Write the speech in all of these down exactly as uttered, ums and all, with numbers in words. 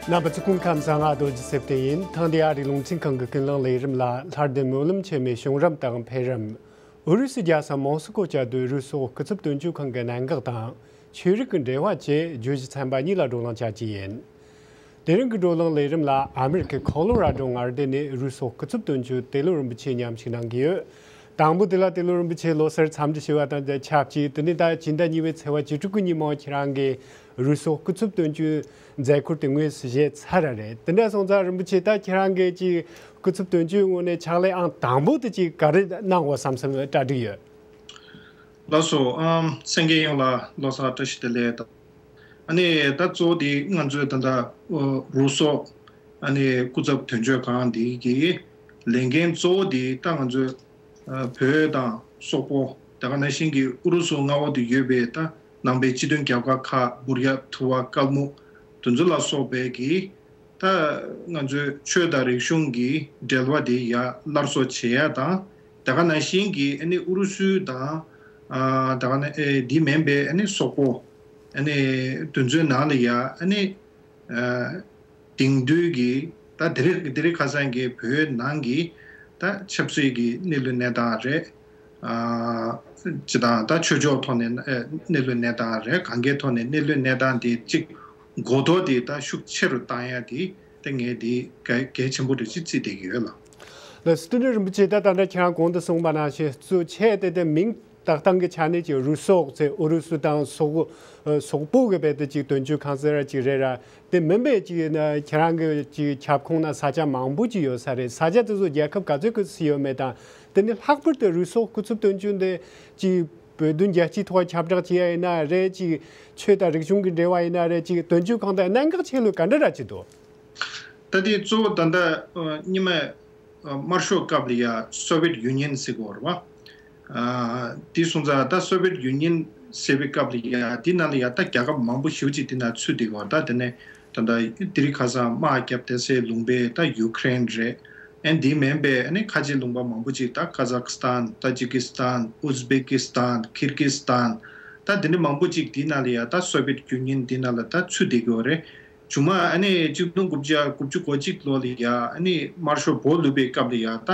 རྣམ་པ་ཚོ་སྐུ་ཁམས་བཟང་། ང་རྡོ་རྗེ་སེབ་ཏེ་ཡིན། ཐེངས་འདིའི་ཨ་རིའི་རླུང་འཕྲིན་ཁང་གི་ཀུན་གླེང་ལས་རིམ་ལ་ལྷ་ལྡན་སྨོན་ལམ་ཆེན་མོའི་བྱུང་རིམ་དང་འཕེལ་རིམ། ཨུ་རུ་སུའི་རྒྱལ་ས་མོ་སི་ཀོ་བཅའ་སྡོད་རུས་སོག་སྐུ་ཚབ་དོན་གཅོད་ཁང་གི་གནད་འགག་དང་། ཆོས་རིག་གི་འབྲེལ་བ་བཅས་བརྗོད་གཞི་ཚན་པ་གཉིས་ལ་བགྲོ་གླེང་བྱ་རྒྱུ་ཡིན། དེ་རིང་གི་བགྲོ་གླེང་ལས་རིམ་ལ་ཨ་མེ་རི་ཁའི་ཁོ་ལོ་ར་ཌོ་མངའ་སྡེ་ནས་རུས་སོག་སྐུ་ཚབ་དོན་གཅོད་ཏེ་ལོ་རིན་པོ་ཆེ་མཉམ་ཞུགས་གནང་གི་ཡོད། དང་པོ་དེ་ལ་ཏེ་ལོ་རིན་པོ་ཆེ་ལོ་གསར་འཚམས་འདྲི་ཞུ་བ་དང་ཆབས་ཅིག་དེ་ནས་ད་སྤྱི་ཟླ་གཉིས་པའི་ཚེས་པ་བཅུ་དྲུག་གི་ཉིན་མོ་ཁྱེད་རང་གིས་རུས་སོག་སྐུ་ཚབ་དོན་གཅོད་མཛད་ཁུར་དེ་དངོས་སུ་བཞེས་ཚར་ར་རེད། དེ་འདྲ་སོང་ཙང་རིན་པོ་ཆེ་ད་ཁྱེད་རང་གིས་ཅིག་སྐུ་ཚབ་དོན་གཅོད་ངོས་ནས་ཕྱག་ལས་ཨང་དང་པོ་དེ་ཅིག་ག་རེ་གནང་བ་བསམ་བསམ་གྲ་སྒྲིག་ཡོད། ལགས་སོ། ཨམ། གསན་མཁན་ཡོངས་ལ་ལོ་གསར་བཀྲ་ཤིས་བདེ་ལེགས་དང་། ཨ་ནི་ད་གཙོ་བོ་དེ་ང་ཚོའི་ད་ལྟ་ཨོ་རུས་སོག་ཨ་ནི་སྐུ་ཚབ་དོན་གཅོད་ཁང་འདི་གི་ལས་འགན་གཙོ་བོ་དེ་ད་ང་ཚོའི་ཨ་བོད་དང་སོག་པོ། དེ་ག་ནང་བཞིན་གྱི་ཨུ་རུ་སུ་མངའ་འོག་ཏུ་ཡོད་པའི་ད་ནང་པའི་སྤྱི་མཐུན་རྒྱལ་ཁབ་ཁག་བུར་ཡ་ཐུ་བ་ཀལ་མུག་དེ་ཚོ་ལ་སོགས་པའི་གི་ད་ང་ཚོའི་ཆོས་དང་རིག་གཞུང་གི་འབྲེལ་བ་དེ་ཡར་སླར་གསོ་བྱེད་ཡ་དང་། དེ་ག་ནང་བཞིན་གྱི་ཨ་ནི་ཨུ་རུ་སུ་དང་ཨ་དེ་ག་ནང་ཨེ་འདི་མིན་པའི་ཨ་ནི་སོག་པོ་ཨ་ནི་དེ་ཚོའི་ནང་ལ་ཡ་ཨ་ནི་ཨ་དེང་དུས་ཀྱི་ད་དེ་རིང་དེ་རིང་ཁ་སང་གི་བོད་ནང་གི་ད་ཆབ་སྲིད་ཀྱི་གནས་ལུགས་གནས་སྟངས་རེད། ཨ་སྤྱི་དང་ད་ཆོས་ཕྱོགས་ཐོག་ནས་ཨ་གནས་ལུགས་གནས་སྟངས་རེད། གང་གའི་ཐོག་ནས་གནས་ལུགས་གནས་སྟངས་དེ་གཅིག་གོ་རྟོགས་དེ་ད་ཤུགས་ཆེ་རུ་བཏང་ཡ་དེ་ད་ངས་དེ་གལ་གལ་ཆེན་པོ་རེད་ཅེས་བརྩིས་བསྡད་ཀྱི་ཡོད་ལགས། ལགས་སོ། དེ་ནས་རིན་པོ་ཆེ་ད་ད་ལྟ་ཁྱེད་རང་གོང་དུ་གསུངས་པ་ནང་བཞིན་གཙོ་ཆེ་དེ་དེ་མིང་བཏགས་སྟངས་ཀྱི་ཆ་ནས་ཀྱི་རུས་སོག་ཚེ་ཨུ་རུ་སུ་དང་སོག་སོག་པོ་གི་བེད་དེ་ཅིག་དོན་གཅོད་ཁང་ཟེར་ར་ཅིག་རེད་ར། དེ་མིན་པའི་ཅིག་ན་ཁྱེད་རང་གི་ཅིག་ཁྱབ་ཁོངས་ན་ས་ཆ་མང་པོ་ཅིག་ཡོད་ས་རེད། ས་ཆ་དེ་ཚོ་རྒྱལ་ཁབ་ག་ཚོད་ཀྱི་སུ་ཡོད་མེད་དང་། དེ་ནི་ལྷག་པར་དུ་རུས་སོག་སྐུ་ཚབ་དོན་གཅོད་འདི་ཅིག་བོད་དོན་རྒྱལ་སྤྱིའི་ཐོག་ཁྱབ་བསྒྲགས་བྱེད་ཡ་ཡིན་ན་རེད། ཅིག་ཆོས་དང་རིག་གཞུང་གི་འབྲེལ་བ་ཡིན་ན་རེད། ཅིག་དོན་གཅོད་ཁང་དང་གནད་འགག་ཆེ་ལོས་ག་འདྲ་ར་ཅིག་འདུག་ད་དེ་གཙོ་བོ་ད་ལྟ་ཨ་སྔོན་མ་ཨ་དམར་ཤོག་སྐབས་ལ་ཡ་སོ་བེད་ཡུ་ནི་ཡན་ཟེར་གོ་རེད་བ། ཨ་དེ་སོང་ཙང་ད་སོ་བེད་ཡུ་ནི་ཡན་ཟེར་བའི་སྐབས་ལ་ཡ་དེ་ནང་ལ་ཡ་ད་རྒྱལ་ཁབ་མང་པོ་ཞེ་པོ་ཅིག་དེ་ནང་ཚུད་བསྡད་ཡོད་རེད། ད་དེ་ནས་ད་ལྟ་དེ་རིང་ཁ་སང་དམག་བརྒྱབ་བསྡད་སའི་ལུང་པའི་ད་ཡུ་ཀེ་རེན་རེད། ཨ་ནི་དེ་མིན་པའི་ཨ་ནི་ཁ་ཆེ་ལུང་པ་མང་པོ་ཅིག་ད་ཀ་ཟག་སི་ཐན། ཏ་ཇི་ཀི་སི་ཐན། ཨུ་ཛི་བེ་ཀི་སི་ཐན། ཁིར་གི་སི་ཐན། ད་དེ་འདྲ་མང་པོ་ཅིག་དེ་ནང་ལ་ཡ་ད་སོ་བེད་ཡུ་ནི་ཡན་དེ་ནང་ལ་ད་ཚུད་བསྡད་ཡོད་རེད། བྱུང་མ་ཨ་ནི་གཅིག་སྟོང་དགུ་བརྒྱ་དགུ་བཅུ་གོ་གཅིག་ལོ་ལ་ཡ་ཨ་ནི་དམར་ཤོག་བོད་ལུང་པའི་སྐབས་ལ་ཡ་ད་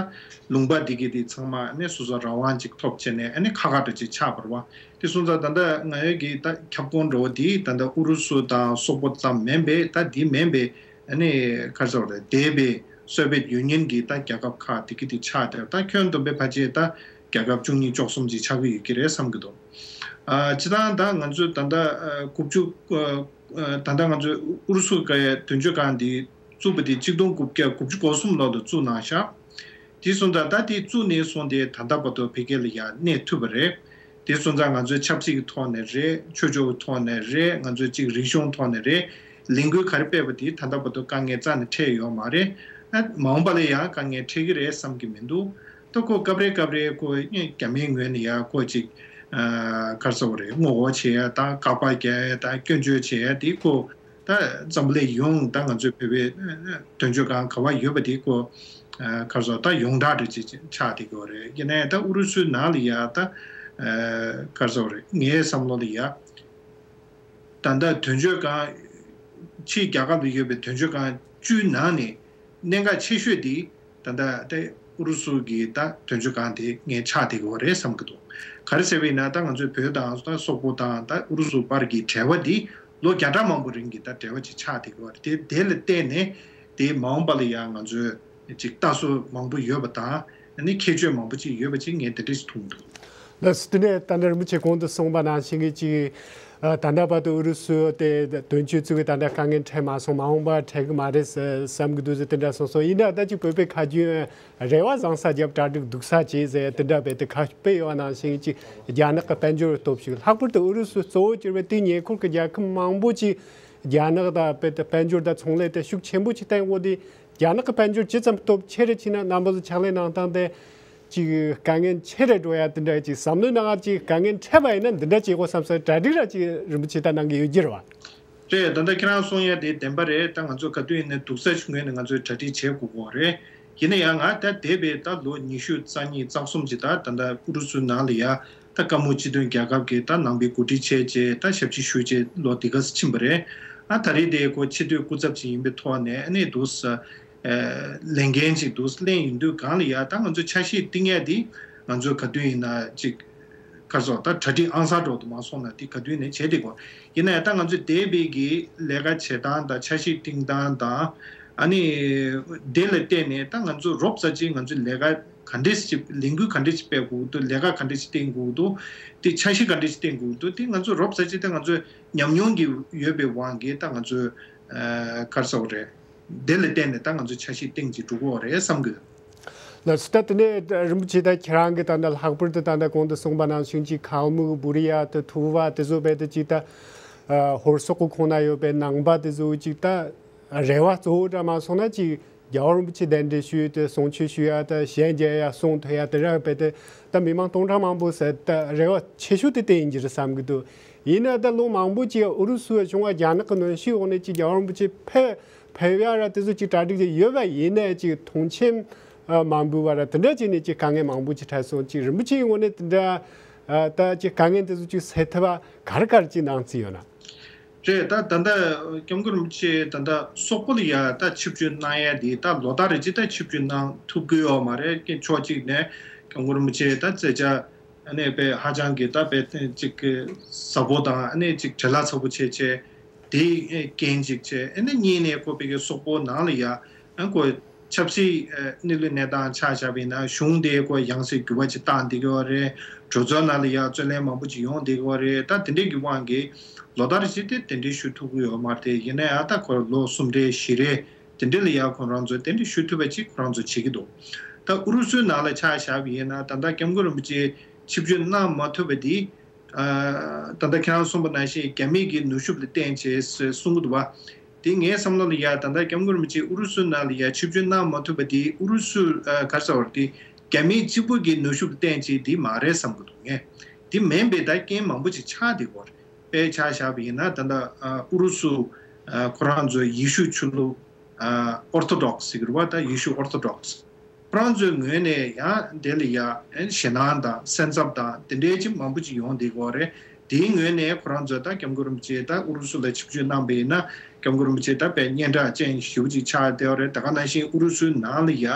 ལུང་པ་འདི་གི་དེ་ཚང་མ་ཨ་ནི་སོ་སོ་རང་དབང་ཅིག་ཐོབ་བྱས་ནས་ཨ་ནི་ཁག་ཁག་འདྲ་ཅིག་ཆགས་པ་རེད་བ། དེ་སོང་ཙང་ད་ལྟ་ང་ཡོད་ཀྱི་ད་ཁྱབ་ཁོངས་འགྲོ་བ་དེ་ད་ལྟ་ཨུ་རུ་སུ་དང་སོག་པོ་ཙམ་མིན་པའི་ད་དེ་མིན་པའི་ཨ་ནི་ག་རེ་ཟེར་བ་རེད། འདས་པའི་སོ་བེད་ཡུ་ནི་ཡན་གྱི་ད་རྒྱལ་ཁབ་ཁག་དེ་གི་དེ་ཆགས་བསྡད། ད་ཁྱོན་བསྡོམས་པའི་ཕལ་ཆེར་ད་རྒྱལ་ཁབ་བཅུ་གཉིས་བཅུ་གསུམ་ཅིག་ཆགས་ཀྱི་ཡོད་ཀྱི་རེད་བསམ་གྱི་འདུག་ཨ་སྤྱིར་བཏང་ད་ང་ཚོས་ད་ལྟ་ཨ་དགུ་བཅུ་ཨ་ཨ་ད་ལྟ་ང་ཚོས་ཨུ་རུ་སུ་གི་དོན་གཅོད་ཁང་འདི་བཙུགས་པ་དེ་གཅིག་སྟོང་དགུ་བརྒྱ་དགུ་བཅུ་གོ་གསུམ་ལོ་ལ་བཙུགས་གནང་ཤག་དེ་སོང་ཙང་ད་དེ་བཙུགས་ནས་བཟུང་སྟེ་ད་ལྟ་བར་དུ་བོད་སྐད་ལ་ཡང་གནས་ཐུབ་པ་རེད། དེ་སོང་ཙང་ང་ཚོའི་ཆབ་སྲིད་ཀྱི་ཐོག་ནས་རེད། ཆོས་ཕྱོགས་ཀྱི་ཐོག་ནས་རེད། ང་ཚོའི་གཅིག་རིག་གཞུང་ཐོག་ནས་རེད། ལས་འགུལ་ག་རེ་སྤེལ་བ་དེ་ད་ལྟ་བར་དུ་དཀའ་ངལ་རྩ་ནས་འཕྲད་ཡོད་མ་རེད། ཨ་མ་འོངས་པ་ལ་ཡང་དཀའ་ངལ་འཕྲད་ཀྱི་རེད་བསམ་གྱི་མི་འདུག་ད་ཁོ་སྐབས་རེ་སྐབས་རེ་ཁོ་རྒྱ་མིའི་ངོས་ནས་ཡང་ཁོ་ཅིག་ཨ་ག་རེ་ཟེར་དགོས་རེད། ངོ་རྒོལ་བྱེད་ཡ་དང་དགག་པ་རྒྱག་ཡ་དང་སྐྱོན་བརྗོད་བྱེད་ཡ་དེ་ཁོ་ད་འཛམ་བུ་གླིང་ཡོངས་ད་ང་ཚོའི་བོད་པའི་དོན་གཅོད་ཁང་ག་པར་ཡོད་པ་དེ་ཁོ་ཨ་ག་རེ་ཟེར་ད་ཡོངས་གྲགས་རེད་ཅེས་ཆགས་བསྡད་ཀྱི་ཡོད་རེད། ཡིན་ནའི་ད་ཨུ་རུ་སུའི་ནང་ལ་ཡ་ད་ཨ་ག་རེ་ཟེར་རེད། ངའི་བསམ་བློ་ལ་ཡ་ད་ལྟ་དོན་གཅོད་ཁང་ཕྱིའི་རྒྱལ་ཁབ་ལ་ཡོད་པའི་དོན་གཅོད་ཁང་བཅུའི་ནང་ནས་གནད་འགག་ཆེ་ཤོས་དེ་ད་ལྟ་ད་ཨུ་རུ་སུ་གི་ད་དོན་གཅོད་ཁང་དེ་ངས་ཆགས་བསྡད་ཀྱི་ཡོད་རེད་བསམ་གྱི་འདུག་ག་རེ་ཟེར་བ་ཡིན་ན་ད་ང་ཚོའི་བོད་དང་ད་སོག་པོ་དང་ད་ཨུ་རུ་སུ་བར་གྱི་འབྲེལ་བ་འདི་ལོ་བརྒྱ་ཕྲག་མང་པོ་རིང་གི་ད་འབྲེལ་བ་ཅིག་ཆགས་བསྡད་ཀྱི་ཡོད་རེད། དེ་དེ་ལ་བརྟེན་ནས་དེ་མ་འོངས་པ་ལ་ཡང་ང་ཚོས་ཅིག་ལྟ་སྲོལ་མང་པོ་ཡོད་པ་དང་ཨ་ནི་ཁྱད་ཆོས་མང་པོ་ཅིག་ཡོད་པ་ཅིག་ངས་དེ་འདྲ་ཞིག་མཐོང་འདུག་ལགས་སོ། དེ་ནས་ད་ནི་རིན་པོ་ཆེ་གོང་དུ་གསུངས་པ་ནང་བཞིན་གྱི་ཅིག་ཨ་ད་ལྟ་བར་དུ་ཨུ་རུ་སུ་དེ་དོན་གཅོད་ཚོ་གི་ད་ལྟ་དཀའ་ངལ་འཕྲད་མ་སོང་། མ་འོངས་པ་འཕྲད་གི་མ་རེད་བསམ་གི་འདུག་ཟེར་དེ་འདྲ་གསུངས་སོང་། ཡིན་ན་ད་ཅིག་བོད་པའི་ཁ་རྒྱུན་རེ་བ་བཟང་ས་རྒྱབ་གྲ་སྒྲིག་སྡུག་ས་བྱས་ཟེར་དེ་འདྲ་བས་དེ་ཁ་སྤེལ་ཡོད་ནང་བཞིན་གྱི་རྒྱ་ནག་གི་དཔལ་འབྱོར་སྟོབས་ཤུགས། ལྷག་པར་དུ་ཨུ་རུ་སུ་གཙོ་བོ་གྱུར་པའི་དེའི་ཉེ་འཁོར་གྱི་རྒྱལ་ཁབ་མང་པོ་ཅིག་རྒྱ་ནག་དང་དཔལ་དཔལ་འབྱོར་དང་ཚོང་ལས་དེ་ཤུགས་ཆེན་པོ་ཅིག་བཏང་ཡོད་དེ། རྒྱ་ནག་གི་དཔལ་འབྱོར་ཇི་ཙམ་སྟོབས་ཆེ་རུ་ཕྱིན་ན་རྣམ་པ་ཚོ་ཕྱག་ལས་གནང་སྟངས་དེ་ཅིག་དཀའ་ངལ་ཆེ་རུ་འགྲོ་ཡ་དེ་འདྲ་ཅིག་བསམ་བློའི་ནང་ཅིག་དཀའ་ངལ་འཕྲད་པ་ཡིན་ན་འདི་འདྲ་བྱེད་དགོས་བསམ་སའི་གྲ་སྒྲིག་ར་ཅིག་རིན་པོ་ཆེ་ད་གནང་གི་ཡོད་ཀྱི་རེད་བ། རེད། ད་ལྟ་ཁྱེད་རང་གསུང་ཡ་དེ་བདེན་པ་རེད། ད་ང་ཚོ་ག་དུས་ཡིན་ནའི་སྡུག་ས་ཞིག་ངོས་ནས་ང་ཚོས་གྲ་སྒྲིག་བྱེད་དགོས་ཀྱི་རེད། ཡིན་ན་ཡང་ང་ད་འདས་པའི་ད་ལོ་ཉི་ཤུ་རྩ་གཉིས་རྩ་གསུམ་ཅིག་ད་ད་ལྟ་ཨུ་རུ་སུའི་ནང་ལ་ཡ་ད་ཀ་མུ་སྤྱི་མཐུན་རྒྱལ་ཁབ་ཀྱི་ད་ནང་པའི་འགོ་ཁྲིད་བྱས་རྗེས་ད་ཞབས་ཕྱི་ཞུས་རྗེས་ལོ་འདི་ག་ཙམ་ཕྱིན་པ་རེད། ད་ད་རེས་དེ་ཁོ་ཆེས་མཐོའི་སྐུ་ཚབ་ཅིག་ཡིན་པའི་ཐོག་ནས་ཨ་ནི་འདུག་ས་ལས་འགན་ཅིག་འདུག་ལེན་ཡོང་དུས་གང་ལ་ཡ་ད་ང་ཚོ་ཆ་ཤས་གཏིང་ཡ་དེ་ང་ཚོ་ག་དུས་ཡིན་ན་ཅིག་ག་རེ་ཟེར་ད་གྲ་སྒྲིག་ཨང་གསར་འགྲོ་དུ་མ་སོང་ན་དེ་ག་དུས་ནས་བྱས་དེ་གོ། ཡིན་ན་ཡང་ད་ང་ཚོས་འདས་པའི་གི་ལས་ཀ་བྱེད་སྟངས་དང་འཆར་གཞི་བཏིང་སྟངས་དང་ཨ་ནི་དེ་ལ་བལྟས་ནས་ད་ང་ཚོ་རོབ་ཙམ་ཅིག་ང་ཚོས་ལས་ཀ་ག་འདྲས་ཅིག་ལས་འགུལ་ག་འདྲས་ཅིག་སྤེལ་དགོས་འདུག་ལས་ཀ་ག་འདྲས་ཅིག་བཏིང་དགོས་འདུག་དེ་འཆར་གཞི་ག་འདྲས་ཅིག་བཏིང་དགོས་འདུག་དེ་ང་ཚོ་རོབ་ཙམ་ཅིག་ད་ང་ཚོས་ཉམས་མྱོང་གི་ཡོད་པའི་དབང་གིས་ད་ང་ཚོས་ག་རེ་ཟེར་དགོས་རེད། དེ་ལ་བརྟེན་ནས་ད་ང་ཚོས་འཆར་གཞི་བཏིང་ཅིག་འགྲོ་གི་ཡོད་རེད་བསམ་གི་ཡོད། ལགས་སོ། ད་དེ་ནས་རིན་པོ་ཆེ་ད་ཁྱེད་རང་གིས་ད་ལྟ་ལྷག་པར་དུ་ད་ལྟ་གོང་དུ་གསུངས་པ་ནང་བཞིན་གྱི་ཁལ་མུག་བུར་ཡ་དེ་ཐུ་བ་དེ་ཚོ་རྦད་དེ་ཅིག་ད་ཧོར་སོག་གི་ཁོངས་ན་ཡོད་པའི་ནང་པ་དེ་ཚོ་ཅིག་ད་རེ་བ་གཙོ་བོ་འདྲ་མ་སོང་ན་ཅིག་རྒྱལ་བ་རིན་པོ་ཆེ་གདན་འདྲེན་ཞུས་ཏེ་གསུང་ཆོས་ཞུ་ཡ་ད་ཞལ་མཇལ་ཡ་གསུང་ཐོས་ཡ་དེ་ར་རྦད་དེ་ད་མི་མང་སྟོང་ཕྲག་མང་པོ་ཟེར་ད་རེ་བ་ཆེ་ཤོས་དེ་དེ་ཡིན་གྱི་རེད་བསམ་གི་འདུག་ཡིན་ན་ད་ལོ་མང་པོ་ཅིག་ཨུ་རུ་སུའི་གཞུང་ང་རྒྱ་ནག་གི་གནོན་ཤུགས་འོག་ནས་ཅིག་རྒྱལ་བ་རིན་པོ་ཆེ་ཕེབས་ཕེབས་ཡ་ར་དེ་ཚོ་ཅིག་གྲ་སྒྲིག་ཅིག་ཡོད་པ་ཡིན་ནའི་ཅིག་མཐོང་མཆན་མ་འབུལ་བ་ར་དེ་འདྲ་བྱས་ནས་ཅིག་དཀའ་ངལ་མང་པོ་ཅིག་འཕྲད་སོང་། ཅིག་རིན་པོ་ཆེའི་ངོས་ནས་དེ་འདྲ་ད་ཅིག་དཀའ་ངལ་དེ་ཚོ་ཅིག་སེལ་ཐུབ་པ་ག་རེ་ག་རེ་ཅིག་གནང་རྩིས་ཡོད་ན། རེད། ད་ད་ལྟ་སྐྱབས་མགོན་རིན་པོ་ཆེ་ད་ལྟ་སོག་པོ་ལ་ཡ་ད་ཆིབས་བསྒྱུར་གནང་ཡ་དེ་ད་ལོ་ལྟར་རེ་ཅིག་ད་ཆིབས་བསྒྱུར་གནང་ཐུབ་ཀྱི་ཡོད་མ་རེད། ཕྱོགས་གཅིག་ནས་སྐྱབས་མགོན་རིན་པོ་ཆེ་ད་བརྩེ་བྱ་ཨ་ནི་དཔེ་ཧ་ཅང་གི་ད་དཔེ་ཅིག་གི་ཟབ་པོ་དང་ཨ་ནི་ཅིག་བྲེལ་བ་ཚ་པོ་བྱས་བྱས་དེའི་རྐྱེན་ཅིག་བྱས། ཨ་ནི་གཉིས་ནས་ཁོ་ཕ་གི་སོག་པོ་ནང་ལ་ཡ་ཨ་ཁོ་ཆབ་སྲིད་ཨ་གནས་ལུགས་གནས་སྟངས་ཆ་བཞག་པ་ཡིན་ན་གཞུང་དེ་ཁོ་ཡང་སེ་འགྱུར་བ་ཅིག་བཏང་བསྡད་ཀྱི་ཡོད་རེད། གྲོས་ཚོགས་ནང་ལ་ཡ་རྩོད་གླེང་མང་པོ་ཅིག་ཡོང་བསྡད་ཀྱི་ཡོད་རེད། ད་དེ་འདྲའི་གི་དབང་གིས་ལོ་ལྟར་ཅིག་དེ་དེ་འདྲའི་ཞུ་ཐུབ་ཀྱི་ཡོད་མ་རེད། ཡིན་ན་ཡང་ད་ཁོ་ལོ་གསུམ་རེ་བཞི་རེ་དེ་འདྲ་ལ་ཡ་ཁོ་རང་ཚོས་དེ་འདྲ་ཞུ་ཐུབ་པ་ཅིག་ཁོ་རང་ཚོས་བྱེད་ཀྱི་འདུག་ད་ཨུ་རུ་སུའི་ནང་ལ་ཆ་བཞག་པ་ཡིན་ན་ད་ལྟ་སྐྱབས་མགོན་རིན་པོ་ཆེ་ཆིབས་བསྒྱུར་གནང་མ་ཐུབ་པ་དེ། ཨ་ད་ལྟ་ཁྱེད་རང་གསུངས་པ་ནང་བཞིན་རྒྱ་མི་གི་ནུས་ཤུགས་ལ་བརྟེན་བྱས་ཟེར་གསུང་གི་འདུག་བ། དེ་ངའི་བསམ་བློ་ལ་ཡ་ད་ལྟ་སྐྱབས་མགོན་རིན་པོ་ཆེ་ཨུ་རུ་སུའི་ནང་ལ་ཡ་ཆིབས་བསྒྱུར་གནང་མ་ཐུབ་པ་དེ་ཨུ་རུ་སུ་ཨ་ག་རེ་ཟེར་བ་རེད། དེ་རྒྱ་མི་གཅིག་པུ་གི་ནུས་ཤུགས་ལ་བརྟེན་བྱས་དེ་མ་རེད་བསམ་གི་འདུག་ངས། དེ་མིན་པའི་ད་རྐྱེན་མང་པོ་ཅིག་ཆགས་བསྡད་ཀྱི་ཡོད་རེད། དཔེ་ཆ་བཞག་པ་ཡིན་ན་ད་ལྟ་ཨ་ཨུ་རུ་སུ་ཨ་ཁོ་རང་ཚོའི་ཡེ་ཤུ་ཆོས་ལུགས་ཨ་ཨོར་ཐོ་ཌོག་སི་ཟེར་གྱི་རེད་བ། ད་ཡེ་ཤུ་ཨོར་ཐོ་ཌོག་སི་ཁོ་རང་ཚོའི་ངོས་ནས་ཡང་དེ་ལ་ཡ་ཨ་ཞེད་སྣང་དང་སེམས་འཚབ་དང་དེ་འདྲའི་ཅིག་མང་པོ་ཅིག་ཡོང་བསྡད་ཀྱི་ཡོད་རེད། དེའི་ངོས་ནས་ཁོ་རང་ཚོས་ད་སྐྱབས་མགོན་རིན་པོ་ཆེ་ད་ཨུ་རུ་སུ་ལ་ཆིབས་བསྒྱུར་གནང་པ་ཡིན་ན་སྐྱབས་མགོན་རིན་པོ་ཆེ་ད་དཔེ་སྙན་གྲགས་ཅན་ཞེ་པོ་ཅིག་ཆགས་བསྡད་ཡོད་རེད། ད་ག་ནང་བཞིན་ཨུ་རུ་སུའི་ནང་ལ་ཡ་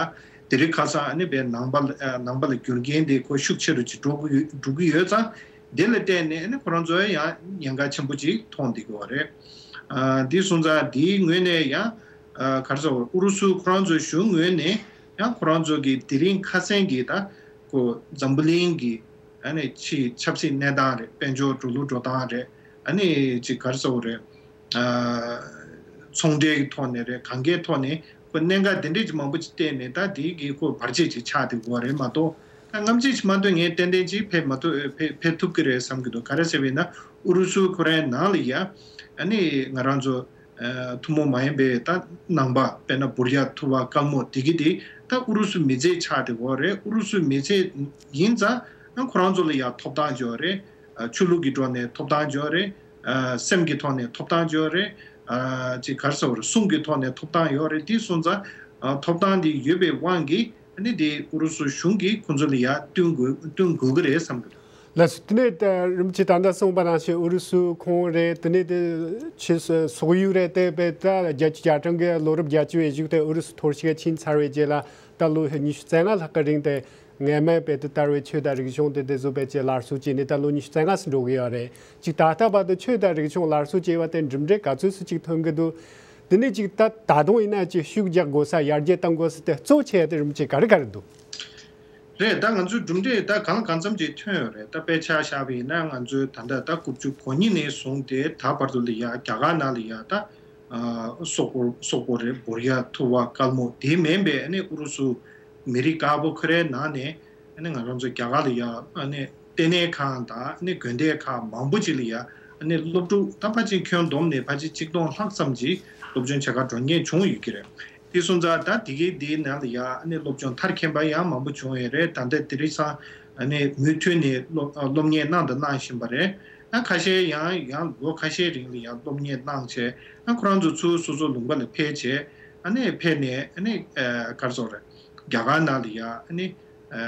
དེ་རིང་ཁ་སང་ཨ་ནི་དཔེ་ནང་པ་ལ་ཨ་ནང་པ་ལ་བསྒྱུར་མཁན་དེ་ཁོ་ཤུགས་ཆེ་རུ་ཅིག་འགྲོ་གི་འགྲོ་གི་ཡོད་ཙང་། དེ་ལ་བརྟེན་ནས་ཨ་ནི་ཁོ་རང་ཚོ་ཡང་ཉེན་ཁ་ཆེན་པོ་ཅིག་མཐོང་བསྡད་ཀྱི་ཡོད་རེད། ཨ་འདི་སོང་ཙང་དེའི་ངོས་ནས་ཡང་ཨ་ག་རེ་ཟེར་ཨུ་རུ་སུ་ཁོ་རང་ཚོའི་གཞུང་ངོས་ནས་ཡང་ཁོ་རང་ཚོ་གི་དེ་རིང་ཁ་སང་གི་ད་ཁོ་འཛམ་བུ་གླིང་གི་ཨ་ནི་ཕྱི་ཆབ་སྲིད་གནས་སྟངས་རེད། དཔལ་འབྱོར་འགྲོ་ལུགས་འགྲོ་སྟངས་རེད། ཨ་ནི་ཅིག་ག་རེ་ཟེར་དགོས་རེད། ཚོང་འབྲེལ་གྱི་ཐོག་ནས་རེད། གང་གའི་ཐོག་ནས་ཁོ་གནད་འགག་དེ་འདྲས་ཀྱི་མང་པོ་ཅིག་བལྟས་ནས་ད་དེའི་གི་ཁོ་བར་ཆད་ཅིག་ཆགས་བསྡད་ཡོད་རེད་མ་གཏོགས། ད་སྔ་ཕྱི་ཅིག་མ་གཏོགས་ངས་ཏན་ཏན་ཅིག་ཕེབས་མ་ཐུབ་ཕེབས་ཕེབས་ཐུབ་ཀྱི་རེད་བསམ་གྱི་འདུག་ག་རེ་ཟེར་བ་ཡིན་ན་ཨུ་རུ་སུ་ཁོ་རའི་ནང་ལ་ཡ་ཨ་ནི་ང་རང་ཚོ་ཐུན་མོང་མ་ཡིན་པའི་ད་ནང་པ་དཔེར་ན་བུར་ཡ་ཐུ་བ་དཀར་མོ་དེ་གི་དེ་ད་ཨུ་རུ་སུ་མི་ཚེ་ཆགས་བསྡད་ཡོད་རེད། ཨུ་རུ་སུ་མི་ཚེ་ཡིན་ཙང་ཁོ་རང་ཚོ་ལ་ཡ་ཐོབ་ཐང་ཅིག་ཡོད་རེད། ཆོས་ལུགས་ཀྱི་ཐོག་ནས་ཐོབ་ཐང་ཅིག་ཡོད་རེད། སེམས་ཀྱི་ཐོག་ནས་ཐོབ་ཐང་ཅིག་ཡོད་རེད། ཅིག་ག་རེ་ཟེར་བ་རེད། གསུང་གི་ཐོག་ནས་ཐོབ་ཐང་ཡོད་རེད། དེ་སོང་ཙང་ཐོབ་ཐང་དེ་ཡོད་པའི་དབང་གིས་ཨ་ནི་དེ་ཨུ་རུ་སུ་གཞུང་གིས་ཁོང་ཚོ་ལ་ཡ་བསྟུན་དགོས་བསྟུན་དགོས་ཀྱི་རེད་བསམ་གྱི་འདུག་ལགས་སོ། དེ་ནས་ད་རིན་པོ་ཆེ་ད་ལྟ་གསུངས་པ་ནང་བཞིན་ཨུ་རུ་སུ་ཁོངས་རེད། དེ་ནས་དེ་ཕྱི་སོག་ཡུལ་རེད། དེ་བས་ད་བརྒྱད་ཅུ་གྱ་གྲངས་ཀྱི་ལོ་རབས་བརྒྱད་ཅུ་བའི་གཞུག་དེ་ཨུ་རུ་སུ་འཐོར་ཞིག་ཕྱིན་ཚར་བའི་རྗེས་ལ་ད་ལོ་ཉི་ཤུ་རྩ་ལྔ་ལྷག་གི་རིང་དེ། སྔ་མའི་བོད་དུ་དར་བའི་ཆོས་དང་རིག་གཞུང་དེ་དེ་ཚོ་བོད་ཀྱི་སླར་གསོ་བྱས་ནས་ད་ལོ་ཉི་ཤུ་རྩ་ལྔ་ཙམ་འགྲོ་གི་ཡོད་རེད། ཅིག་ད་ལྟ་བར་དུ་ཆོས་དང་རིག་གཞུང་སླར་གསོ་བྱས་པ་དེ་གྲུབ་འབྲས་ག་ཚོད་ཙམ་ཅིག་ཐོན་གྱི་འདུག་དེ་ནས་ཅིག་ད་ད་དུང་ཡིན་ན་ཅིག་ཤུགས་རྒྱག་དགོས་ས་ཡར་རྒྱས་གཏང་དགོས་ས་དེ་གཙོ་ཆེ་དེ་རིམ་གྱིས་ག་རེ་ག་རེ་འདུག་རེད། ད་ང་ཚོའི་གྲུབ་འབྲས་ད་གང་ལ་གང་འཚམ་ཅིག་ཐོན་ཡོད་རེད། ད་དཔེ་ཆ་བཞག་པ་ཡིན་ན་ང་ཚོའི་ད་ལྟ་ད་དགུ་བཅུ་གོ་གཉིས་ནས་བཟུང་སྟེ་ད་བར་དུ་ལ་ཡ་རྒྱ་གར་ནང་ལ་ཡ་ད་སོག་པོ་སོག་པོ་རེད། བོར་ཡ་ཐུ་བ་དཀར་མོ་དེ་མིན་པའི་ཨ་ནི་ཨུ་རུ་སུ་མི་རིགས་དཀར་པོ་ཁོ་རའི་ནང་ནས་ཨ་ནི་ང་རང་ཚོ་རྒྱ་གར་ལ་ཡ་ཨ་ནི་ལྟེ་གནས་ཁང་དང་ཨ་ནི་དགོན་སྡེ་ཁག་མང་པོ་ཅིག་ལ་ཡ་ཨ་ནི་སློབ་ཕྲུག་ད་ཕལ་ཆེར་ཁྱོན་བསྡོམས་ནས་ཕལ་ཆེར་ཆིག་སྟོང་ལྷག་ཙམ་ཅིག་སློབ་སྦྱོང་བྱེད་གར་འགྲོ་མཁན་བྱུང་ཡོད་ཀྱི་རེད། དེ་སོང་ཙང་ད་དེ་གའི་དེའི་ནང་ལ་ཡ་ཨ་ནི་སློབ་སྦྱོང་མཐར་ཕྱིན་པ་ཡང་མང་པོ་བྱུང་ཡོད་རེད། ད་ལྟ་དེ་རིང་སང་ཨ་ནི་མུ་མཐུད་ནས་སློབ་སློབ་གཉེར་གནང་དང་གནང་བཞིན་པ་རེད། ཨ་ཁ་ཤས་ཡང་ཡང་ལོ་ཁ་ཤས་རིང་ལ་ཡང་སློབ་གཉེར་གནང་བྱས་ཨ་ཁོ་རང་ཚོ་ཚུར་སོ་སོ་ལུང་པ་ལ་ཕེབས་བྱས་ཨ་ནི་ཕེབས་ནས་ཨ་ནི་ཨ་ག་རེ་ཟེར་དགོས་རེད། རྒྱ་གར་ནང་ལ་ཡ་ཨ་ནི་ཨ་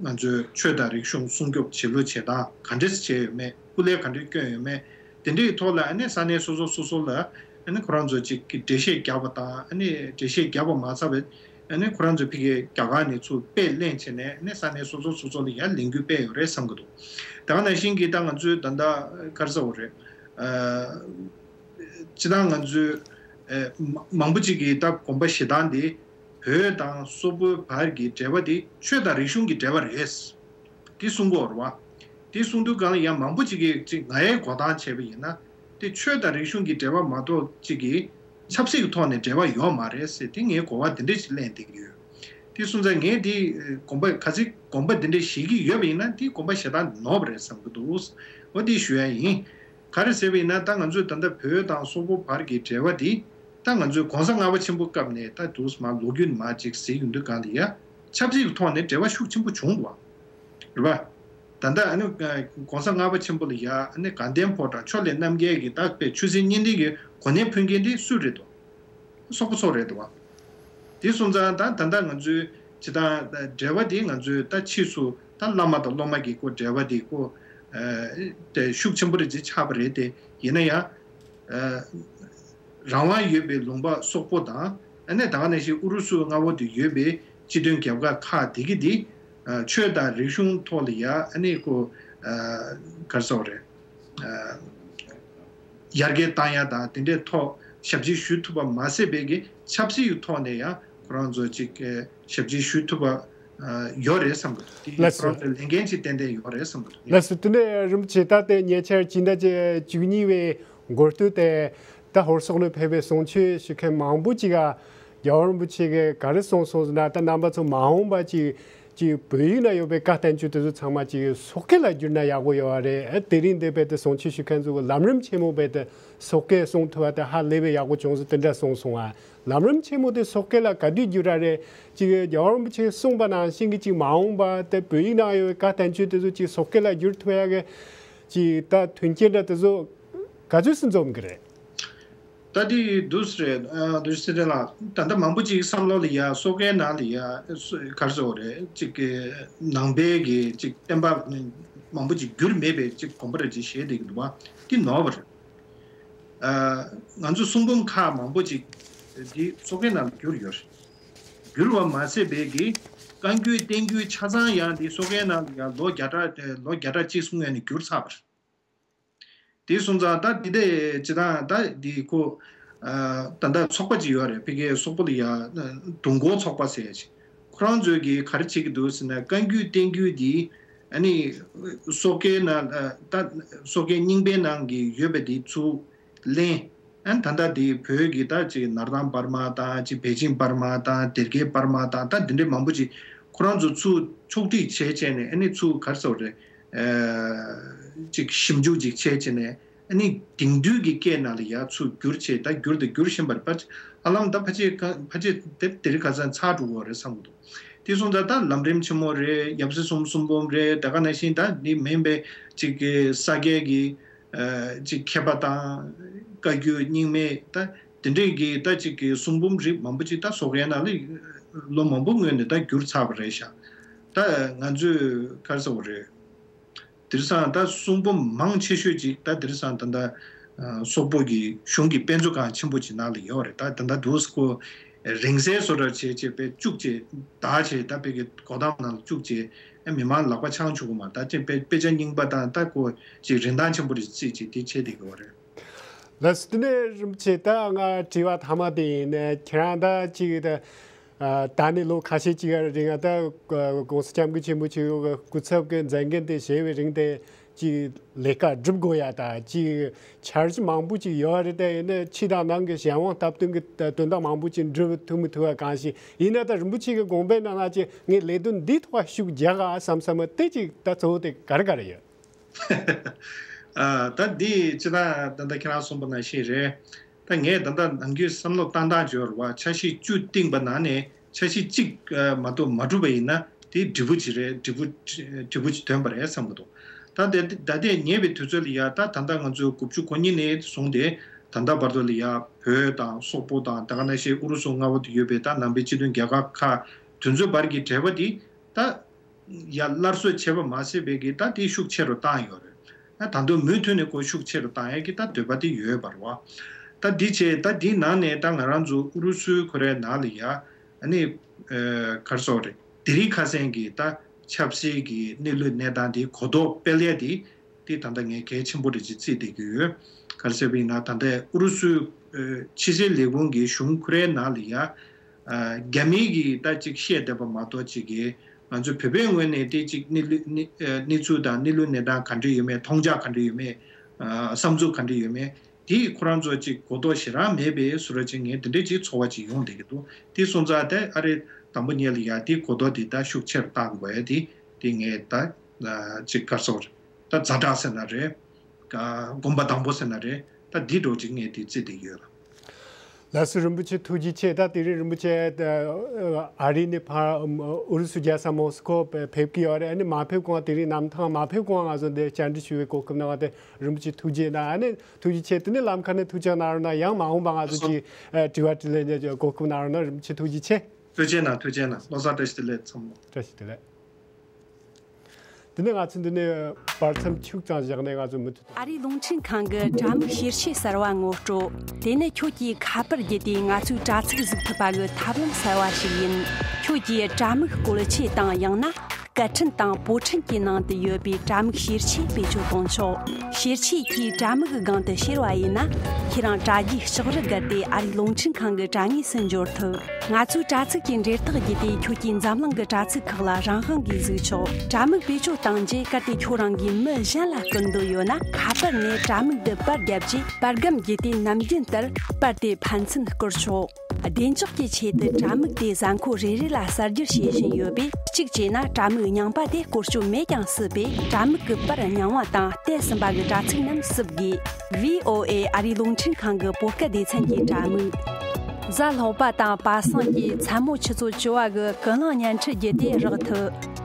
ང་ཚོའི་ཆོས་དང་རིག་གཞུང་སྲུང་སྐྱོབ་བྱེད་ལུགས་བྱེད་སྟངས་ག་འདྲས་བྱས་ཡོད་མེད། སྐུ་ལས་ག་འདྲས་བསྐྱོན་ཡོད་མེད། དེ་འདྲའི་ཐོག་ལ་ཨ་ནི་ས་གནས་སོ་སོ་སོ་སོ་ལ་ ཨ་ནི་ཁོ་རང་ཚོ་ཅིག་གི་འགྲེལ་བཤད་རྒྱག་པ་དང་ཨ་ནི་འགྲེལ་བཤད་རྒྱག་པ་མ་ཚར་བའི་ཨ་ནི་ཁོ་རང་ཚོ་ཕ་གིའི་རྒྱ་གར་ནས་ཚུར་དཔེ་ལེན་བྱས་ནས་ཨ་ནི་ས་གནས་སོ་སོ་སོ་སོ་ལ་ཡར་ལས་འགུལ་སྤེལ་ཡོད་རེད་བསམ་གི་འདུག་དེ་ག་ནང་བཞིན་གྱི་ད་ང་ཚོའི་ད་ལྟ་ག་རེ་ཟེར་དགོས་རེད། ཨ་སྤྱིར་བཏང་ང་ཚོའི་ཨ་མ་མང་པོ་ཅིག་གིས་ད་དགོན་པ་ཞེ་སྡང་འདི་བོད་དང་སོག་པོའི་བར་གྱི་འབྲེལ་བ་འདི་ཆོས་དང་རིག་གཞུང་གི་འབྲེལ་བ་རེད། འདི་གསུང་གི་ཡོད་རེད་བ། འདི་གསུང་དུས་སྒང་ལ་ཡང་མང་པོ་ཅིག་གིས་ཅིག་ང་ཡི་གོ་སྟངས་བྱས་པ་ཡིན་ན། དེ་ཆོས་དང་རིག་གཞུང་གི་འབྲེལ་བ་མ་གཏོགས་ཅིག་གིས་ཆབ་སྲིད་ཀྱི་ཐོག་ནས་འབྲེལ་བ་ཡོད་མ་རེད་ཟེར་དེ་ངའི་གོ་བ་དེ་འདྲ་ཞིག་གླེང་བསྡད་ཀྱི་ཡོད། དེ་སོང་ཙང་ངས་དེ་དགོངས་པ་ག་ཚོད་དགོངས་པ་དེ་འདྲ་བཞེས་ཀྱི་ཡོད་པ་ཡིན་ན་དེ་དགོངས་པ་བཞེས་སྟངས་ནོར་བ་རེད་བསམ་གྱི་འདུག་འོ་དེ་ཞུ་ཡ་ཡིན། ག་རེ་ཟེར་བ་ཡིན་ན་ད་ང་ཚོས་ད་ལྟ་བོད་དང་སོག་པོ་བར་གྱི་འབྲེལ་བ་དེ་ད་ང་ཚོས་གོང་ས་ལྔ་པ་ཆེན་པོ་སྐབས་ནས་ད་དུས་མ་ལོ་རྒྱུས་མ་ཅིག་ཟེར་ཡོང་དུས་སྒང་ལ་ཡ་ཆབ་སྲིད་ཀྱི་ཐོག་ནས་འབྲེལ་བ་ཤུགས་ཆེན་པོ་བྱུང་བ། རེད་པ། ད་ལྟ་ཨ་ནི་གོང་ས་ལྔ་པ་ཆེན་པོ་ལ་ཡ་ཨ་ནི་དགའ་ལྡན་ཕོ་བྲང་ཕྱོགས་ལས་རྣམ་རྒྱལ་གྱི་ད་དཔེ་ཆོས་སྲིད་གཉིས་ལྡན་གྱི་གོ་གནས་ཕུལ་མཁན་དེ་སུ་རེད་དོ། སོག་པོ་ཚོ་རེད་དོ། དེ་སོང་ཙང་ད་ད་ལྟ་ང་ཚོའི་སྤྱི་བཏང་འབྲེལ་བ་དེ་ང་ཚོའི་ད་ཕྱིས་སུ་ད་བླ་མ་དང་སློབ་མ་གི་ཁོ་འབྲེལ་བ་དེ་ཁོ་དེ་ཤུགས་ཆེན་པོ་རེད་ཅེས་ཆགས་པ་རེད་དེ་ཡིན་ན་ཡང་། རང་དབང་ཡོད་པའི་ལུང་པ་སོག་པོ་དང་ཨ་ནི་ད་ག་ནང་བཞིན་ཨུ་རུ་སུ་མངའ་འོག་ཏུ་ཡོད་པའི་སྤྱི་མཐུན་རྒྱལ་ཁབ་ཁག་དེ་གི་དེ་ཆོས་དང་རིག་གཞུང་ཐོག་ལ་ཡ་ཨ་ནི་ཁོ་ག་རེ་ཟེར་དགོས་རེད། ཡར་རྒྱས་བཏང་ཡ་དང་དེ་འདྲའི་ཐོག་ཞབས་ཕྱི་ཞུ་ཐུབ་པ་མ་ཟད་པའི་གི་ཆབ་སྲིད་ཀྱི་ཐོག་ནས་ཡང་ཁོ་རང་ཚོ་ཅིག་ཞབས་ཕྱི་ཞུ་ཐུབ་པ་ཡོད་རེད་བསམ་གི་འདུག་དེ་ལགས་སོ། ཁོ་རང་ཚོའི་ལས་འགན་ཅིག་ཏན་ཏན་ཡོད་རེད་བསམ་གི་འདུག་ལགས་སོ། དེ་ནས་རིན་པོ་ཆེ་ད་ལྟའི་ཉེ་ཆར་སྤྱི་ཟླ་བཅུ་གཉིས་པའི་འགོ་སྟོད་དེ་ད་ཧོར་སོག་ནས་ཕེབས་པའི་གསུང་ཆོས་ཞུ་མཁན་མང་པོ་ཅིག་ག་རྒྱལ་བ་རིན་པོ་ཆེ་གིས་ག་རེ་གསུངས་སོང་ཟེར་ན། ད་རྣམ་པ་ཚོ་མ་འོངས་པ་ཅིག་ཅིག་བོད་ཡིག་ན་ཡོད་པའི་བཀའ་བསྟན་བཅོས་དེ་ཚོ་ཚང་མ་ཅིག་སོག་སྐད་ལ་བསྒྱུར་ན་ཡག་པོ་ཡོད་རེད། དེ་རིང་འདས་པའི་དེ་གསུང་ཆོས་ཞུ་མཁན་ཚོ་གི་ལམ་རིམ་ཆེན་མོ་བས་དེ་སོག་སྐད་གསུང་ཐུབ་པ་དེ་ཧ་ལས་པའི་ཡག་པོ་བྱུང་ཟེར་དེ་འདྲ་གསུངས་སོང་ང་། ལམ་རིམ་ཆེན་མོ་དེ་སོག་སྐད་ལ་ག་དུས་བསྒྱུར་ར་རེད། ཅིག་རྒྱལ་བ་རིན་པོ་ཆེས་གསུངས་པ་ནང་བཞིན་གྱི་ཅིག་མ་འོངས་པ་དེ་བོད་ཡིག་ནང་ཡོད་པའི་བཀའ་བསྟན་བཅོས་དེ་ཚོ་ཅིག་སོག་སྐད་ལ་བསྒྱུར་ཐུབ་ཡ་གི་ཅིག་ད་མཐུན་རྐྱེན་འདྲ་དེ་ཚོ་ག་ཚོད་སུ་འཛོམས་ཀྱི་རེད། ད་དེ་འདུག་སེ་རེད། ཨ་འདུག་སེ་རེད་ལ། ད་ལྟ་མང་པོ་ཅིག་བསམ་བློ་ལ་ཡ་སོག་པོའི་ནང་ལ་ཡ་ག་རེ་ཟེར་དགོས་རེད། ཅིག་གི་ནང་པའི་གི་ཅིག་བསྟན་པ་མང་པོ་ཅིག་བསྒྱུར་མེད་པའི་ཅིག་གོམ་པ་རེ་ཅིག་བཞེས་བསྡད་ཀྱི་འདུག་བ། དེ་ནོར་བ་རེད། ཨ་ང་ཚོ་གསུང་འབུམ་ཁག་མང་པོ་ཅིག་འདི་སོག་པོའི་ནང་ལ་བསྒྱུར་ཡོད་རེད། བསྒྱུར་བ་མ་ཟད་པའི་གི་བཀའ་འགྱུར་བསྟན་འགྱུར་ཆ་ཚང་ཡང་འདི་སོག་པོའི་ནང་ལ་ཡ་ལོ་བརྒྱ་ཕྲག་ལོ་བརྒྱ་ཕྲག་གཅིག་གསུང་ཡ་ནས་བསྒྱུར་ཚར་བ་རེད། དེ་སོང་ཙང་ད་འདི་འདྲ་ཅི་ད་ད་འདི་ཁོ་ཨ་ད་ལྟ་ཚོགས་པ་ཅིག་ཡོད་རེད། ཕ་གིའི་སོག་པོ་ལ་ཡ་དུང་འཁོར་ཚོགས་པ་ཟེར་ཡ་ཅིག་ཁོ་རང་ཚོས་ཀྱིས་ག་རེ་བྱེད་ཀྱི་འདུག་ཟེར་ན། བཀའ་འགྱུར་བསྟན་འགྱུར་འདི་ཨ་ནི་སོག་པོའི་ནང་ད་སོག་པོའི་རྙིང་པའི་ནང་གི་ཡོད་པ་འདི་ཚུར་ལེན། ཨ་ནི་ད་ལྟ་འདི་བོད་ཀྱི་ད་ཅིག་ནར་ཐང་པར་མ་དང་ཅིག་པེ་ཅིང་པར་མ་དང་སྡེ་དགེ་པར་མ་དང་ད་འདི་འདྲའི་མང་པོ་ཅིག་ཁོ་རང་ཚོ་ཚུར་ཕྱོགས་སྒྲིག་བྱས་བྱས་ནས་ཨ་ནི་ཚུར་ག་རེ་ཟེར་དགོས་རེད། ཅིག་ཞིབ་འཇུག་ཅིག་བྱས་བྱས་ནས་ཨ་ནི་དེང་དུས་ཀྱི་སྐད་ནང་ལ་ཡར་ཚུར་བསྒྱུར་བྱས་ད་བསྒྱུར་དང་བསྒྱུར་བཞིན་པ་རེད་པ། ཧ་ལམ་ད་ཕལ་ཆེར་ག་ཕལ་ཆེར་དེ་དེ་རིང་ཁ་སང་ཚར་འགྲོ་གི་རེད་བསམ་གྱི་འདུག་དེ་སོང་ཙང་ད་ལམ་རིམ་ཆེན་མོ་རེད། ཡབ་སྲས་གསུམ་གསུང་འབུམ་རེད། དེ་ག་ནང་བཞིན་ད་འདི་མིན་པའི་ཅིག་གི་ས་སྐྱའི་གི་ཅིག་མཁས་པ་དང་བཀའ་བརྒྱུད་རྙིང་མའི་ད་དེ་འདྲའི་གི་ད་ཅིག་གི་གསུང་འབུམ་རིགས་མང་པོ་ཅིག་ད་སོག་པོའི་ནང་ལ་ལོ་མང་པོ་སྔོན་ནས་ད་བསྒྱུར་ཚར་བ་རེད་ཤག་ད་ང་ཚོས་ག་རེ་ཟེར་དགོས་རེད། དེང་སང་ད་གསུང་འབུམ་མང་ཆེ་ཤོས་ཅིག་ད་དེང་སང་ད་ལྟ་སོག་པོ་གི་གཞུང་གི་དཔེ་མཛོད་ཁང་ཆེན་པོ་ཅིག་ནང་ལ་ཡོད་རེད། ད་ད་ལྟ་འདུག་སེ་ཁོ་རིང་བསྲེལ་བཟོ་འདྲ་བྱས་བྱས་དཔེ་བཅུག་བྱས་བདག་བྱས་ད་དཔེ་གི་སྒོ་ཐེམ་ནང་ལ་བཅུག་བྱས་མི་མང་ལག་པ་འཆང་ཆོག་གི་མ་རེད། ད་ཅིག་དཔེ་དཔེ་ཆ་རྙིང་པ་དང་ད་ཁོ་ཅིག་རིན་ཐང་ཆེན་པོ་རེ་རྩིས་བྱས་དེ་བྱས་བསྡད་ཀྱི་ཡོད་རེད། ལགས་སོ། དེ་ནས་རིན་པོ་ཆེ་ད་ང་དྲི་བ་མཐའ་མ་དེ་ཡིན། ཁྱེད་རང་ད་ཅིག་ད་ད་ནི་ལོ་ཁ་ཤས་ཅིག་རིང་ད་༸གོང་ས་༸སྐྱབས་མགོན་ཆེན་པོ་མཆོག་གི་སྐུ་ཚབ་ཀྱི་མཛད་འགན་དེ་བཞེས་པའི་རིང་དེ་ཅིག་ལས་ཀ་སྒྲུབ་དགོས་ཡ་ད་ཅིག་འཆར་གཞི་མང་པོ་ཅིག་ཡོད་རེད། དེ་ཡིན་ན་ཕྱི་དང་ནང་གི་གཞན་དབང་སྟབས་བསྟུན་གྱི་དོན་དག་མང་པོ་ཅིག་འགྲུབ་ཐུབ་མི་ཐུབ་པ་གང་ཞིག་ཡིན་ན་ད་རིན་པོ་ཆེ་གི་དགོངས་པའི་ནང་ན་ཅིག་ངས་ལས་དོན་འདིའི་ཐོག་ཤུགས་རྒྱག་ག་བསམ་བསམ་པ་དེ་ཅིག་ད་གཙོ་བོ་དེ་ག་རེ་ག་རེ་ཡོད། ཨ་ད་འདི་ཅི་ད་ད་ལྟ་ཁྱེད་རང་གསུངས་པ་ནང་བཞིན་རེད། ད་ངས་ད་ལྟ་ནམ་རྒྱུན་བསམ་བློ་བཏང་སྟངས་སྦྱོར་བ་འཆར་གཞི་བཅུ་བཏིང་པ་ནང་ནས་འཆར་གཞི་གཅིག་ཨ་མ་གཏོགས་མ་གྲུབ་པ་ཡིན་ན་དེ་འབྲས་བུ་ཅིག་རེད། འབྲས་བུ་འབྲས་བུ་ཅིག་ཐོན་པ་རེད་བསམ་གི་འདུག་ད་ལྟ་ད་ལྟའི་ཉེ་བའི་དུས་ཚོད་ལ་ཡ་ད་ད་ལྟ་ང་ཚོས་དགུ་བཅུ་གོ་གཉིས་ནས་བཟུང་སྟེ་ད་ལྟ་བར་དུ་ལ་ཡ་བོད་དང་སོག་པོ་དང་ད་ག་ནང་བཞིན་ཨུ་རུ་སུ་མངའ་འོག་ཏུ་ཡོད་པའི་ད་ནང་པའི་སྤྱི་མཐུན་རྒྱལ་ཁབ་ཁག་དེ་ཚོའི་བར་གྱི་འབྲེལ་བ་དེ་ད་ཡར་སླར་གསོ་བྱས་པ་མ་ཟད་པའི་གི་ད་དེ་ཤུགས་ཆེ་རུ་བཏང་ཡོད་རེད། ད་དུང་མུ་མཐུད་ནས་ཁོ་ཤུགས་ཆེ་རུ་བཏང་ཡས་ཀྱི་ད་འདོད་པ་དེ་ཡོད་པ་རེད་བ། ད་འདི་བྱས་ད་འདིའི་ནང་ནས་ད་ང་རང་ཚོ་ཨུ་རུ་སུའི་ཁོ་རའི་ནང་ལ་ཡ་ཨ་ནི་ཨ་ག་རེ་ཟེར་དགོས་རེད། དེ་རིང་ཁ་སང་གི་ད་ཆབ་སྲིད་ཀྱི་གནས་ལུགས་གནས་སྟངས་འདི་གོ་རྟོགས་སྤེལ་ཡ་འདི་དེ་ད་ལྟ་ངས་གལ་ཆེན་པོ་རེད་ཅེས་བརྩིས་བསྡད་ཀྱི་ཡོད། ག་རེ་ཟེར་བ་ཡིན་ན་ད་ལྟ་ཨུ་རུ་སུའི་ཨ་ཕྱི་སྲིད་ལས་ཁུངས་ཀྱི་གཞུང་ཁོ་རའི་ནང་ལ་ཡ་ཨ་རྒྱ་མི་གིས་ད་ཅིག་བཤད་བསྡད་པ་མ་གཏོགས་ཅིག་གིས་ང་ཚོ་བོད་པའི་ངོས་ནས་དེ་ཅིག་གནས་ལུགས་གནས་ཨ་གནས་ཚུལ་དང་གནས་ལུགས་གནས་སྟངས་ག་འདྲ་ཡོད་མེད། མཐོང་རྒྱ་ག་འདྲ་ཡོད་མེད། ཨ་བསམ་ཚུལ་ག་འདྲ་ཡོད་མེད། དེ་ཁོ་རང་ཚོ་ཅིག་གོ་རྟོགས་ཞེ་དྲག་མེད་པའི་བཟོ་འདྲ་ཅིག་ངས་དེ་འདྲ་ཅིག་ཚོར་བ་ཅིག་ཡོང་བསྡད་ཀྱི་འདུག་དེ་སོང་ཙང་དེ་ཨ་རི་དང་པོ་ཉིད་ལ་ཡ་དེ་གོ་རྟོགས་དེ་ད་ཤུགས་ཆེར་བཏང་དགོས་ཡ་དེ་དེ་ངས་ད་ཨ་ཅིག་ག་རེ་ཟེར་དགོས་རེད། ད་ཛ་དྲག་ཟེར་ན་རེད། ཨ་གོམ་པ་དང་པོ་ཟེར་ན་རེད། ད་འདི་འདྲ་ཅིག་ངས་དེ་བརྩིས་བསྡད་ཀྱི་ཡོད་ལ། ལགས་སོ། རིན་པོ་ཆེ་ཐུགས་རྗེ་ཆེ། ད་དེ་རིང་རིན་པོ་ཆེ་ད་ཨ་རི་ནས་ཕར་ཨུ་རུ་སུ་རྒྱལ་ས་མོ་སི་ཁོ་ཕེབས་ཀྱི་ཡོད་རེད། ཨ་ནི་མ་ཕེབས་གོང་དེ་རིང་གནམ་ཐང་མ་ཕེབས་གོང་ང་ཚོ་འདིར་བཅར་འདྲི་ཞུ་བའི་གོ་སྐབས་གནང་བ་དེ་རིན་པོ་ཆེ་ཐུགས་རྗེ་གནང་། ཨ་ནི་ཐུགས་རྗེ་ཆེ། དེ་ནས་ལམ་ཁ་ནས་ཐུགས་རྗེ་གནང་རོགས་གནང་། ཡང་མ་འོངས་པ་ང་ཚོ་ཅིག་ཨ་དྲི་བ་དྲིས་ལན་གོ་སྐབས་གནང་རོགས་གནང་། རིན་པོ་ཆེ་ཐུགས་རྗེ་ཆེ། ཐུགས་རྗེ་གནང་། ཐུགས་རྗེ་གནང་། བློ་བཟང་བཀྲ་ཤིས་བདེ་ལེགས་ཚང་མ། བཀྲ་ཤིས་བདེ་ལེགས། དེ་ནས་ང་ཚོ་འདི་ནས་བར་མཚམས་ཁྱུག་ཙམ་བཞག་ནས་ང་ཚོ་མུ་མཐུད། ཨ་རིའི་རླུང་འཕྲིན་ཁང་གི་དྲ་མིག་བཤེར་ཆས་གསར་བ་ངོ་སྤྲོད། དེ་ནི་ཁྱོད་ཀྱིས་ཁ་པར་བརྒྱུད་དེ་ང་ཚོའི་དྲ་ཚིགས་གཟིགས་ཐུབ་པ་གི་ཐབས་ལམ་གསར་བ་ཞིག་ཡིན། ཁྱོད་ཀྱིས་དྲ་མིག་བཀོལ་ཆས་དང་ཡང་ན་སྐད་འཕྲིན་དང་པོ་འཕྲིན་གྱི་ནང་དུ་ཡོད་པའི་དྲ་མིག་བཤེར་ཆས་བེད་སྤྱོད་གཏོང་ཆོག་བཤེར་ཆས་ཀྱིས་དྲ་མིག་གི་སྒང་དུ་བཤེར་བ་ཡིན་ན། ཁྱེད་རང་དྲ་རྒྱའི་ལྕགས་རི་བརྒལ་ཏེ་ཨ་རིའི་རླུང་འཕྲིན་ཁང་གི་དྲ་ངོས་སུ་འབྱོར་ཐུབ། ང་ཚོའི་དྲ་ཚིགས་ཀྱི་འབྲེལ་ཐག་བརྒྱུད་དེ་ཁྱོད་ཀྱིས་འཛམ་གླིང་གི་དྲ་ཚིགས་ཁག་ལ་རང་དབང་གིས་གཟིགས་ཆོག་དྲ་མིག་བེད་སྤྱོད་བཏང་རྗེས་གལ་ཏེ་ཁྱོད་རང་གིས་མི་གཞན་ལ་བསྐུར་འདོད་ཡོད་ན། ཁ་པར་ནས་དྲ་མིག་འདི་པར་བརྒྱབ་རྗེས་པར་སྒམ་བརྒྱུད་དེ་ནམ་རྒྱུན་ལྟར་པར་དེ་ཕན་ཚུན་བསྐུར་ཆོག་བདེ་འཇགས་ཀྱི་ཆེད་དུ་དྲ་མིག་དེ་གཟའ་འཁོར་རེ་རེ་ལ་གསར་བསྒྱུར་བྱེད་བཞིན་ཡོད་པས། གཅིག་བྱས་ན་དྲ་མིག་རྙིང་པ་དེ་བཀོལ་སྤྱོད་མེད་ཀྱང་སྲིད་པས། དྲ་མིག་གི་པར་རྙིང་བ་དང་བལྟས་ཟིན་པ་གི་དྲ་ཚིགས་རྣམས་སུབ་དགོས། བྷི་ཨོ་ཨེ་ཨ་རིའི་རླུང་འཕྲིན་ཁང་གི་བོད་སྐད་སྡེ་ཚན་གྱི་དྲ་མིག་གཟའ་ལྷག་པ་དང་པ་སངས་ཀྱི་མཚན་མོ་ཆུ་ཚོད་བཅུ་པ་གི་ཀུན་གླེང་བརྙན་འཕྲིན་བརྒྱུད་དེ་རག་ཐུབ།